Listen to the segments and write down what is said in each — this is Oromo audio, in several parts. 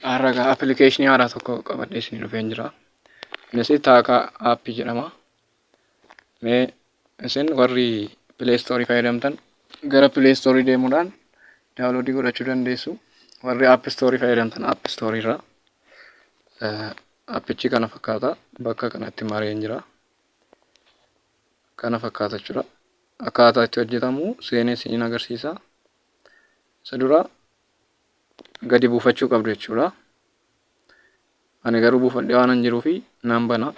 Har'a egaa appilikeeshinii haaraa tokko qabadhee isinii dhufeen jira. Innis Taakaa aappii jedhama. Mee isin warri Play Store fayyadamtan gara Play Store deemuudhaan daawunloodii godhachuu dandeessu. Warri App Store fayyadamtan App Store irraa appichi kana fakkaata. Bakka kanatti mareen jira. Kana fakkaata jechuudha. Akkaataa itti hojjetamu seenee isiniin agarsiisa. Isa dura gadi buufachuu qabdu jechuudha. Ani garuu buufadhee waan hin jiruufi nan bana.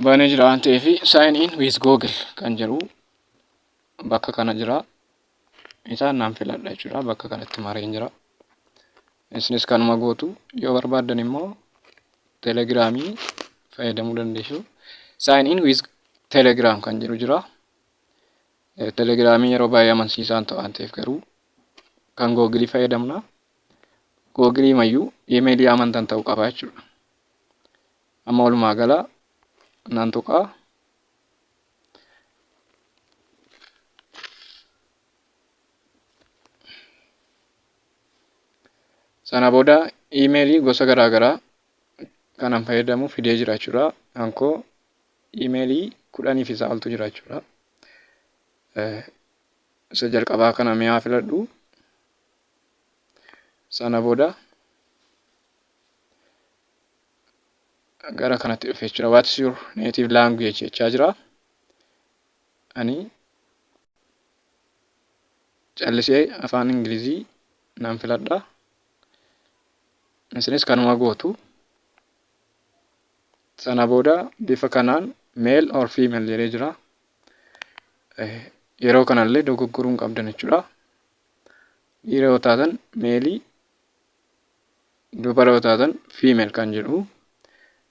Banee jira waan ta'eef sign in with Google kan jedhu bakka kana jira. Isaan nan filadha jechuudha. Bakka kanatti mareen jira. Isinis kanuma gootu yoo barbaaddan immoo telegiraamii fayyadamuu dandeessu. Sign in with Telegram kan jedhu jira. Telegiraamii yeroo baay'ee amansiisaa hin ta'u waan ta'eef garuu kan googilii fayyadamna. Googilii mayyuu iimeelii amantan ta'uu qaba jechuudha. Amma walumaa gala nan tuqaa. Sana booda iimeelii gosa garaa garaa kanan fayyadamu fidee jira jechuudha. Kan koo iimeelii kudhanii fi isaa oltu jira jechuudha. Isa jalqabaa kana mee haa filadhu. Sana booda gara kanatti dhufe jechuudha. What is your native language jechaa jira. Ani callisee afaan Ingilizii nan filadha. Isinis kanuma gootu. Sana booda bifa kanaan male or female jedhee jira. Yeroo kanallee dogoggoruu hin qabdan jechuudha. Dhiira yoo taatan meelii, dubara yoo taatan female kan jedhu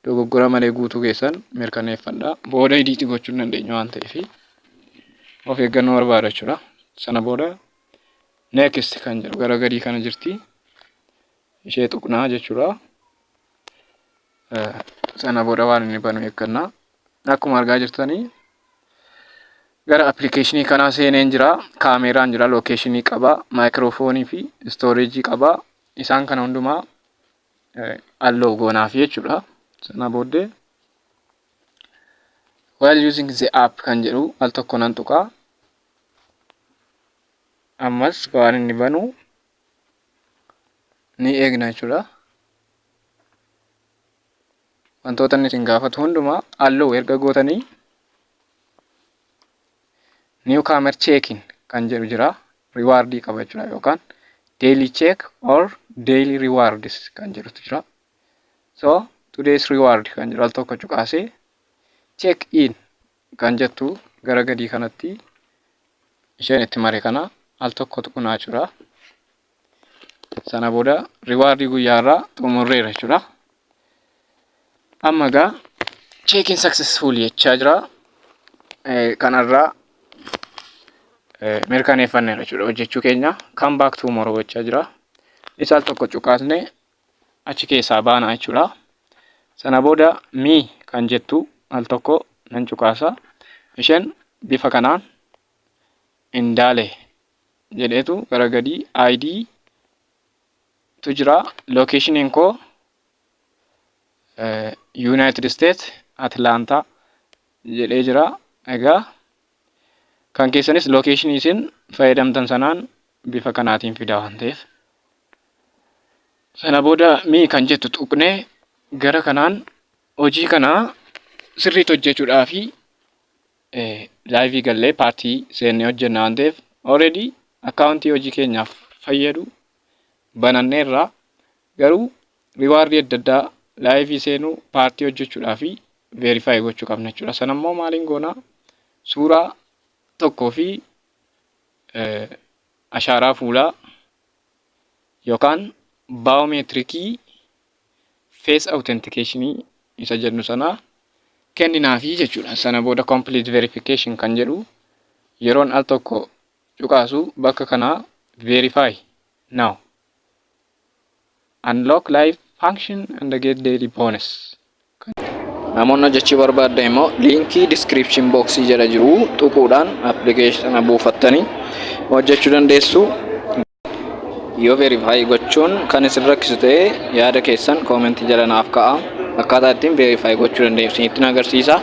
dogoggora malee guutuu keessan mirkaneeffadha. Booda idiitii gochuu hin dandeenyu waan ta'eef of eeggannoo barbaada jechuudha. Sana booda next kan jedhu gara gadii kana jirti. Ishee tuqnaa jechuudha. Sana booda waan inni banu eegganna. Akkuma argaa jirtanii gara appilikeeshinii kanaa seeneen jira. Kaameeraan jira, lookeeshinii qaba, maayikiroofoonii fi istooreejii qaba. Isaan kana hundumaa alloo goonaaf jechuudha. Sana booddee while using the app kan jedhu al tokko nan tuqa. Ammas waan inni banu ni eegna jechuudha. Wantoota inni isin gaafatu hundumaa allow erga gootanii newcomer check-in kan jedhu jira. Riwaardii qaba jechuudha yookaan daily check or daily rewards kan jedhutu jira. So today's reward kan jedhu al tokko cuqaasee check in kan jettu gara gadii kanatti isheen itti mare kana al tokko tuqnaa jechuudha. Sana booda riwaardii guyyaa irraa xumurreera jechuudha. Amma egaa check-in successful jechaa jira. Kanarraa mirkaneeffanneera jechuudha hojjechuu keenya. Come back tomorrow jechaa jira. Isa al tokko cuqaasnee achi keessaa baana jechuudha. Sana booda me kan jettu al tokko nan cuqaasa. Isheen bifa kanaan Indaale jedheetu gara gadii ID tu jira. Lokeeshiniin koo United States Atlanta jedhee jira. Egaa kan keessanis lokeeshinii isin fayyadamtan sanaan bifa kanaatiin fida waan ta'eef. Sana booda me kan jettu tuqnee gara kanaan hojii kana sirriitti hojjechuudhaa fi laayivii gallee paartii seennee hojjenna waan ta'eef already akkaawuntii hojii keenyaaf fayyadu bananneerra garuu riwaardii adda addaa laayivii seenuu paartii hojjechuudhaa fi veerifaayi gochuu qabna jechuudha. Sana immoo maaliin goona suuraa tokkoo fi ashaaraa fuulaa yookaan baayoomeetirikii face authentication isa jennu sana kenninaafii jechuudha. Sana booda complete verification kan jedhu yeroon al tokko cuqaasu bakka kanaa verify now unlock live function and get daily bonus. Namoonni hojjechuu barbaaddan immoo liinkii description box jala jiru tuquudhaan appilikeeshina buufattanii hojjechuu dandeessu. Yoo verify gochuun kan isin rakkisu ta'e, yaada keessan comment jala naaf ka'a. Akkaataa ittiin verify gochuu dandeenyu isinitti agarsiisa.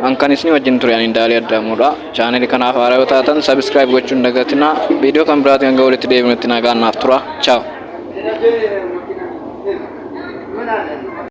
An kan isin wajjin ture ani Indaalee Addaamuudha. Channelii kanaaf haaraa yoo taatan subscribe gochuun hin dagatinaa. Viidiyoo kan biraatiin hanga walitti deebinutti nagaan naaf tura. Ciao. ምን አለ?